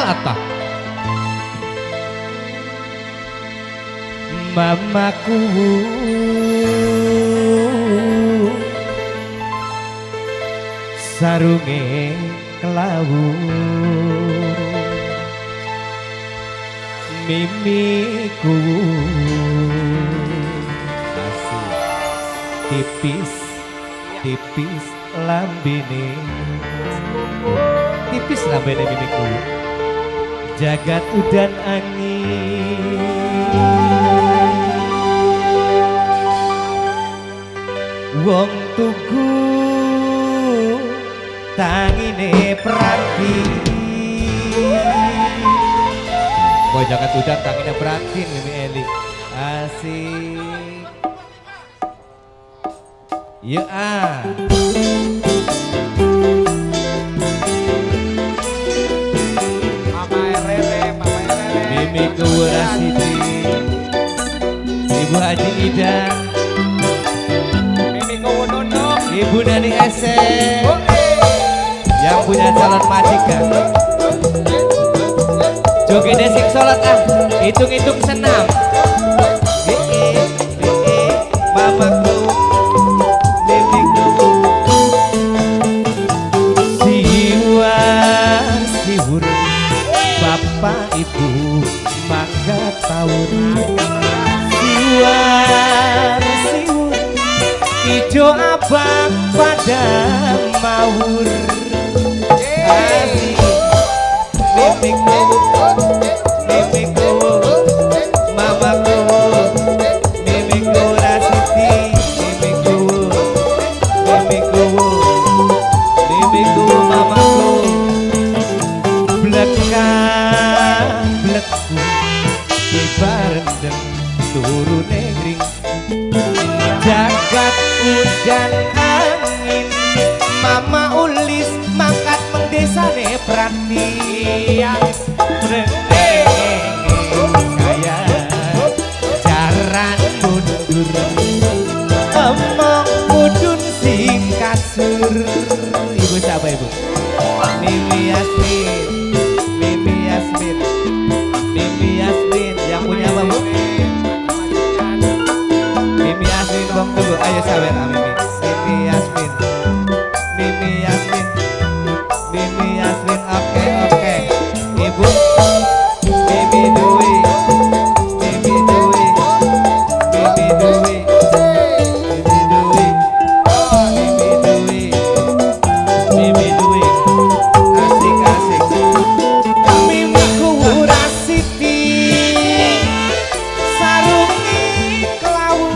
ata. Mamaku sarunge kelawu, mimiku asik tipis tipis lambene, tipis lambene mimiku, jagat udan angin. Wong tuku tangine peranti. Boy jagat udan tangine peranti Mimi Eli. Asik. Ya ah. Mama Rere, Mama Rere. Mimi Kuwurasiti, Ibu Haji Ida, Mimi Kuwunono, Ibu Nani Ese, yang punya calon majikan. Jogetnya sing sholat ah, hitung-hitung senam. Mamaku, mimiku, siwa siwur, bapak ibu mangga taun. Siwa siwur, ijo abang pada mawur. Asik, mimiku, mimiku, mamaku, mimiku Rasiti, mimiku, mimiku, mimiku mamaku. Blekan bleku dibarendeng turune ngring, jagat udan angin. Mama ulis mangkat mendesane prati. Kaya jaran mundur, emong mudun sing kasur. Ibu siapa ibu? Mimi Yasmin, Mimi Yasmin, Mimi Yasmin. Yang punya apa bu? Mimi Yasmin, bang tunggu, ayo sawer ah, Mimi. Mimi Yasmin, Mimi Yasmin, Mimi Yasmin, oke oke. Ibu Mimi Dwi, Mimi Dwi, Mimi Dwi, Mimi Dwi, Mimi Dwi, Mimi Dwi, asik asik. Mimi Kuwurasiti, sarungi kelawu,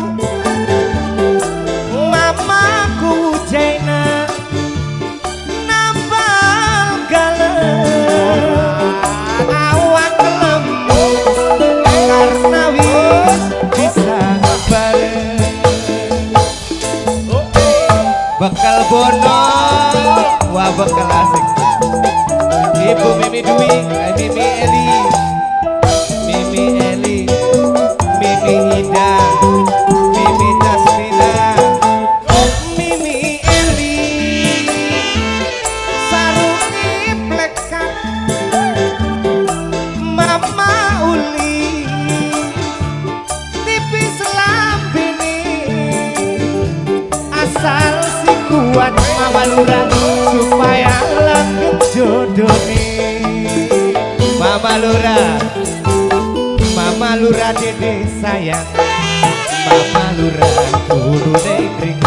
mamaku Jaina, nambal galem, awak lemu karena wis bisa bareng. Bekal bono, wah bekal asik. Ibu Mimi Dwi, Mimi Eli, Mimi Eli, Mimi Ida, Mimi Tasmina, Mimi Eli, sarungi plekat, Mama Uli, tipis lambene, asal si kuat Mama Lurah supaya langgeng jodohne. Mama Lurah, Mama Lurah dede sayang, Mama Lurah turune kring,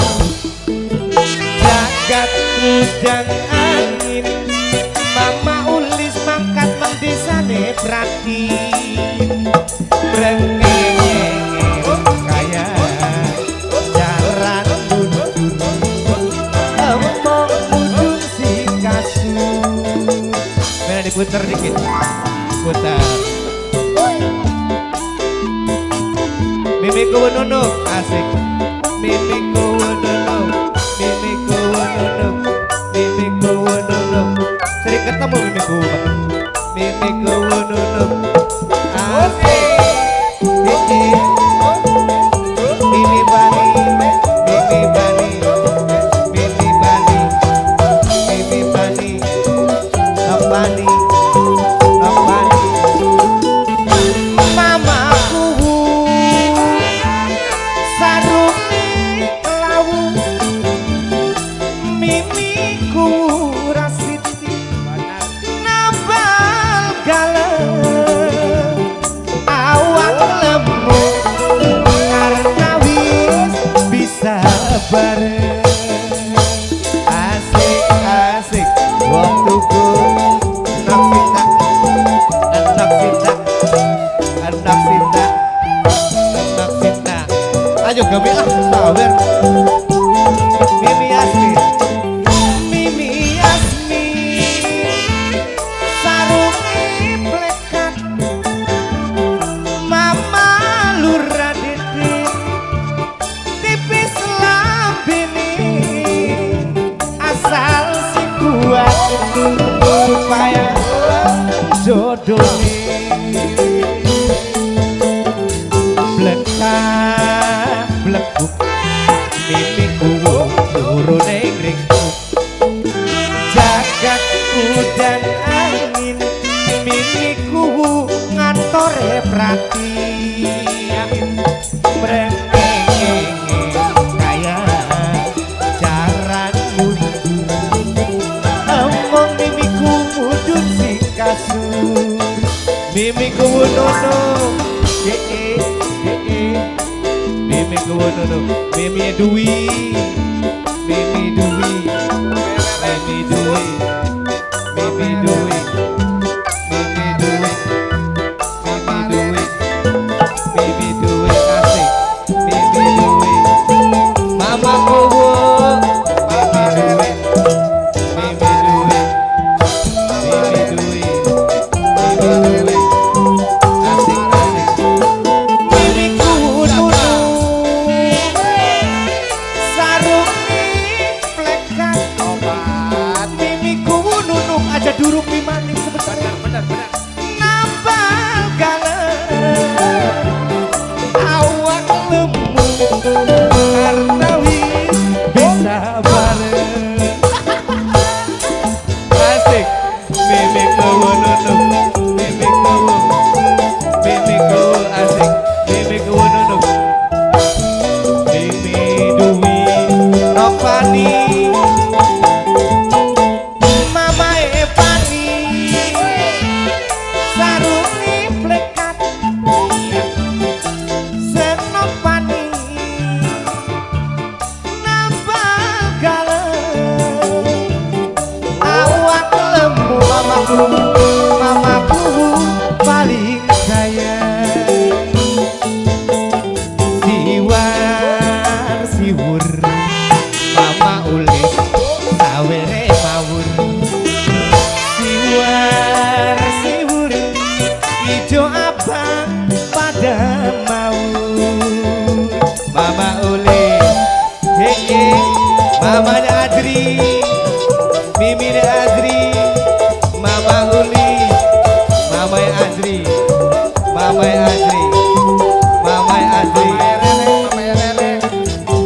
jagat udan angin. Mama ulis mangkat mendesane prati, brengenge kaya jaran mundur, empok mudun si kasur. Mana diputer dikit, putar. Mimi Kuwunono asik. Mimi Kuwunono, Mimi Kuwunono, Mimi Kuwunono. Sering ketemu Mimi Kuwunono, Mimi Kuwunono asik. Mimi Bani, Mimi Bani, Mimi Bani, Mimi Bani, Bani, bodone. Blekak blekuk mimiku turu ning ringku. Jagat udan angin mimiku ngantore prati. Mrengenge kaya jaran mundur, omong mimiku mudun sing kasur. Mimiku nono ye ye, mimiku nono, mimi Dwi, mimi Dwi, mimi Dwi, mimi Dwi, mimi Dwi, mimi Dwi, mimi Dwi asik, mimi Dwi, mama kowo, mimi Dwi, mimi Dwi, mimi Dwi, mimi Dwi, asik asik, mimiku nunu sarung plekat Obat. Mimiku nunung aja durung mimaning sebentar. Benar, benar, benar. Nambal galeng awak lemu karena wis bisa bareng. Asik mimiku nunung, mimiku, mimiku asik, mimiku nunung, mimi Dwi Nopani, Mama Evani sarungi plekat senopani nambal galeng awak lemu. Mamaku, mamaku paling sayang. Siwar siwur mama ulis sawere mawur. Siwar siwur ijo abang pada mau. Mama ulis hei, mamanya Adri, mimine Adri, mama uli, mama Adri, mama Adri, mama Adri. Mama Rere, Mama Rere.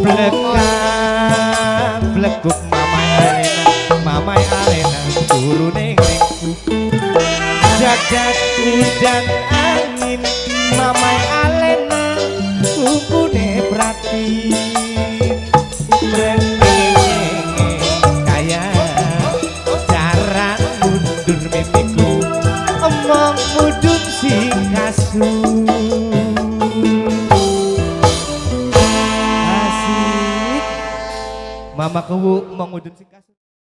Blekak blekuk mama Alena, mama Alena turu ning ringku. Jagat udan angin mama Alena tungkune prati. Mrengenge kaya jaran mundur mimiku omong mudun sing kasur. Asik mama kewu mong mudun sing kasur.